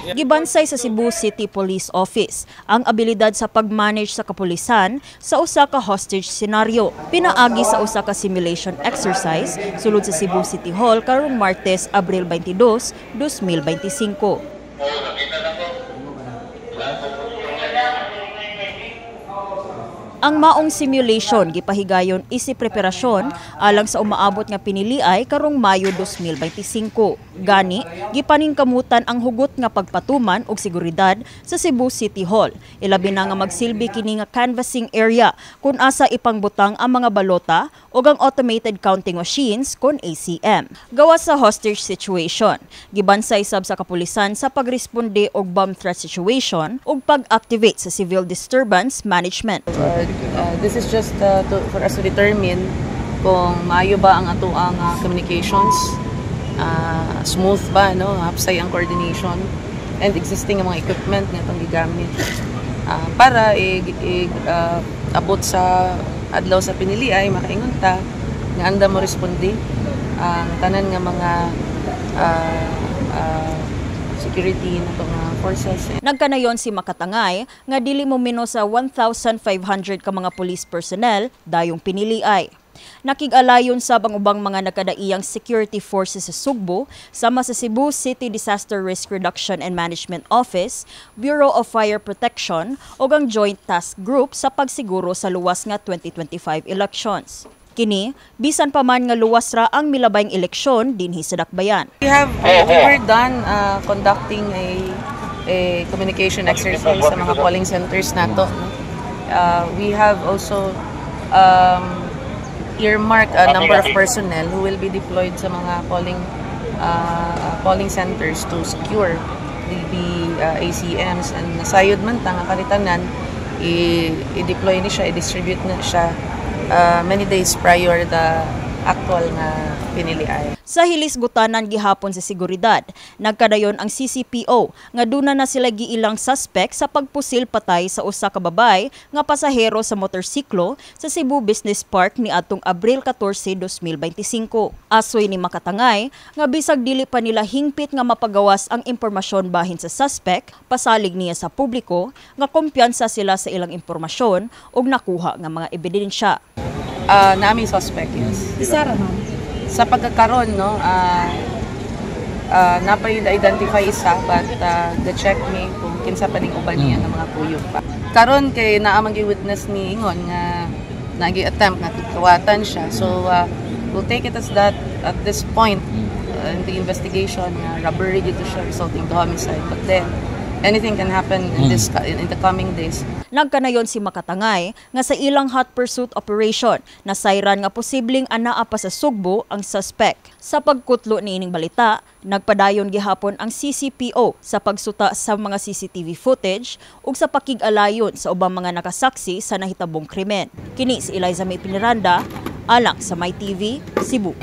Gibansay sa Cebu City Police Office ang abilidad sa pag-manage sa kapulisan sa usa ka hostage scenario. Pinaagi sa usa ka simulation exercise sulod sa Cebu City Hall karong Martes, Abril 22, 2025. Ang maong simulation gipahigayon isip preparasyon alang sa umaabot nga piniliay karong Mayo 2025. Gani, gipaningkamutan ang hugot nga pagpatuman og seguridad sa Cebu City Hall. Ilabi na nga magsilbi kini nga canvassing area kung asa ipangbutang ang mga balota ug ang automated counting machines kon ACM. Gawas sa hostage situation, gibansay sab sa kapulisan sa pagresponde og bomb threat situation ug pag-activate sa civil disturbance management. This is just for us to determine kung maayo ba ang atoang communications, smooth ba, no, hapsay ang coordination and existing ang mga equipment nga itong gigamit para abot sa adlaw sa pinili ay makaingon ta nga anda mo responde ang tanan nga mga security na itong forces. Nagkanayon si Makatangay nga dili mo menos sa 1,500 ka mga police personnel dayong piniliay. Nakig-alayon sab ang ubang mga nagkadaiyang security forces sa Sugbo sama sa Cebu City Disaster Risk Reduction and Management Office, Bureau of Fire Protection ug ang Joint Task Group sa pagsiguro sa luwas nga 2025 elections. Kini, bisan pa man nga luwas ra ang milabayng eleksyon dinhi sa Dakbayan. We were done conducting a communication exercise sa mga polling centers nato, no? We have also earmarked a number of personnel who will be deployed sa mga polling centers to secure the ACMs, and nasayod man ta nga kanitanan i-deploy ni siya, i-distribute na siya many days prior the actual nga piniliay. Sa hilisgutanan gihapon sa seguridad, nagkadayon ang CCPO nga duna na sila giilang suspect sa pagpusil patay sa usa ka babay nga pasahero sa motorsiklo sa Cebu Business Park niadtong Abril 14, 2025. Asoy ni Makatangay nga bisag dili pa nila hingpit nga mapagawas ang impormasyon bahin sa suspect, pasalig niya sa publiko nga kumpiyansa sila sa ilang impormasyon ug nakuha nga mga ebidensya. Nami suspect, yes. Isa ra, ma'am? Sa pagkakaroon, no, napay identify isa, but the check me kung kinsa pa ning uban niya nga mga kuyog pa. Karon kay naa man witness ni ingon nga nagi-attempt nga kawatan siya. So we'll take it as that at this point in the investigation nga robbery dito siya resulting to homicide. But then anything can happen in the coming days. Nagkanayon si Makatangay nga sa ilang hot pursuit operation nasayran nga posibleng anaa pa sa Sugbo ang suspect. Sa pagkutlo niining balita, nagpadayon gihapon ang CCPO sa pagsuta sa mga CCTV footage ug sa pakig-alayon sa ubang mga nakasaksi sa nahitabong krimen. Kini si Eliza May Piniranda, alang sa My TV, Cebu.